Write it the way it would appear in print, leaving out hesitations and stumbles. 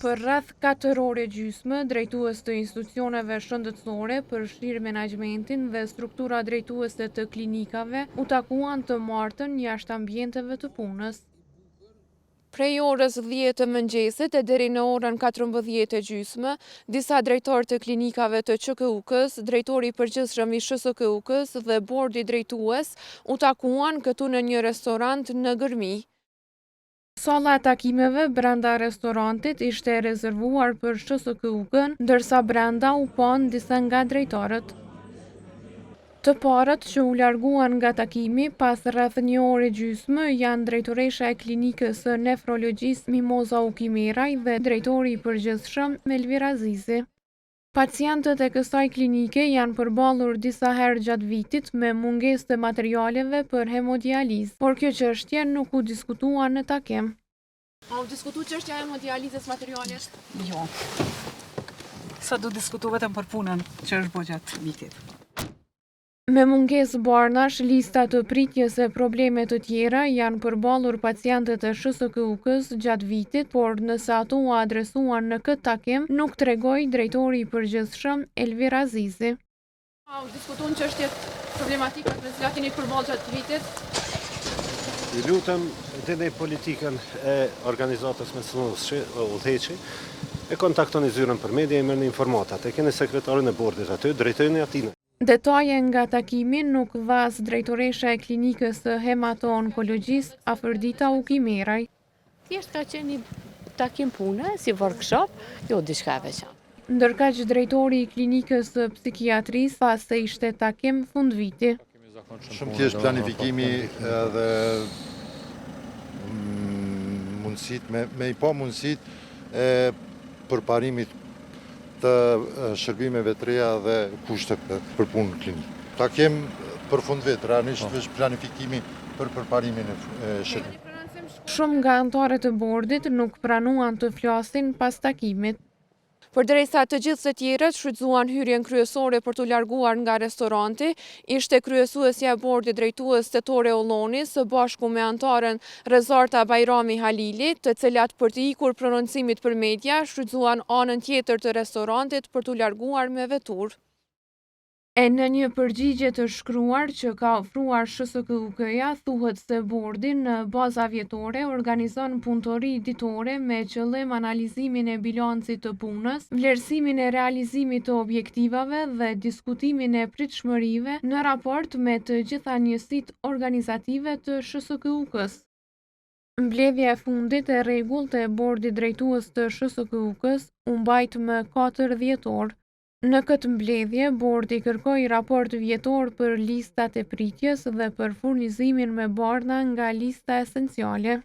Për rreth katër orë e gjysmë, drejtues të institucioneve shëndetësore, përfshirë menaxhmentin dhe struktura drejtuese të klinikave, u takuan të martën jashtë ambienteve të punës. Prej orës 10 të mëngjesit e deri në orën 14 e gjysmë, disa drejtorë të klinikave të QKUK-së, drejtori i përgjithshëm i SHSKUK-së dhe bordi drejtues u takuan këtu në një restorant në Gërmi. Salla e takimeve brenda restorantit ishte e rezervuar për SHSKUK-n, ndërsa brenda u panë disa nga drejtorët. Të parët që u larguan nga takimi pas rreth një ore e gjysmë janë drejtoresha e Klinikës së Nefrologjisë Mimoza Ukimeraj dhe drejtori i përgjithshëm Elvir Azizi. Pacientët e kësaj klinike janë përballur disa herë gjatë vitit me mungesë të materialeve për hemodializë, por kjo çështje nuk u diskutua në takim. A u diskutu çështja e hemodializës materialit? Jo. Sot u diskutu vetëm për punën që është bo gjatë vitit. Me mungesë barnash, lista të pritjes e probleme të tjera janë përballur pacientët e SHSKUK-së gjatë vitit, por nëse ato u adresuan në këtë takim, nuk tregoi drejtori i përgjithshëm, Elvir Azizi. A u diskutuan çështjet, problematikat me të cilat jeni përballë gjatë vitit? Ju lutem, dini politikën e organizatës me cilën udhëheqi, e kontaktoni zyrën për media, i merrni informatat. E keni sekretarin e bordit aty, drejtojeni atina. Detaje nga takimi nuk dha as drejtoresha e Klinikës së Hemato-Onkologjisë, Afërdita Ukimeraj. Thjesht ka qenë një takim pune, si workshop, jo diçka e veçantë. Ndërkaq drejtori i Klinikës së Psikiatrisë tha se ishte takim fundviti. Shumë thjesht planifikimi edhe mundësitë, me i pa mundësitë e përparimit të shërbimeve të reja dhe kushteve për punë në klinikë. Takim për fundvit, realisht po. është planifikimi për përparimin e shërbimit. Shumë nga anëtarët e bordit nuk pranuan të flasin pas takimit. Përderisa të gjithë të tjerët shfrytëzuan hyrjen kryesore për t'u larguar nga restoranti, ishte kryesuesja e bordit drejtues Tetore Olloni së bashku me anëtaren Rezarta Bajrami Halili, të cilat për t'i ikur prononcimit për media, shfrytëzuan anën tjetër të restorantit për t'u larguar me veturë. E në një përgjigje të shkruar që ka ofruar SHSKUK-ja, thuhet se bordi në baza vjetore organizon punëtori ditore me qëllim analizimin e bilancit të punës, vlerësimin e realizimit të objektivave dhe diskutimin e pritshmërive në raport me të gjitha njësitë organizative të SHSKUK-së. Mbledhja e fundit e rregullt e Bordit Drejtues të SHSKUK-së u mbajt më 4 dhjetor. Në këtë mbledhje, bordi kërkoi raport vjetor për listat e pritjes dhe për furnizimin me barna nga lista esenciale.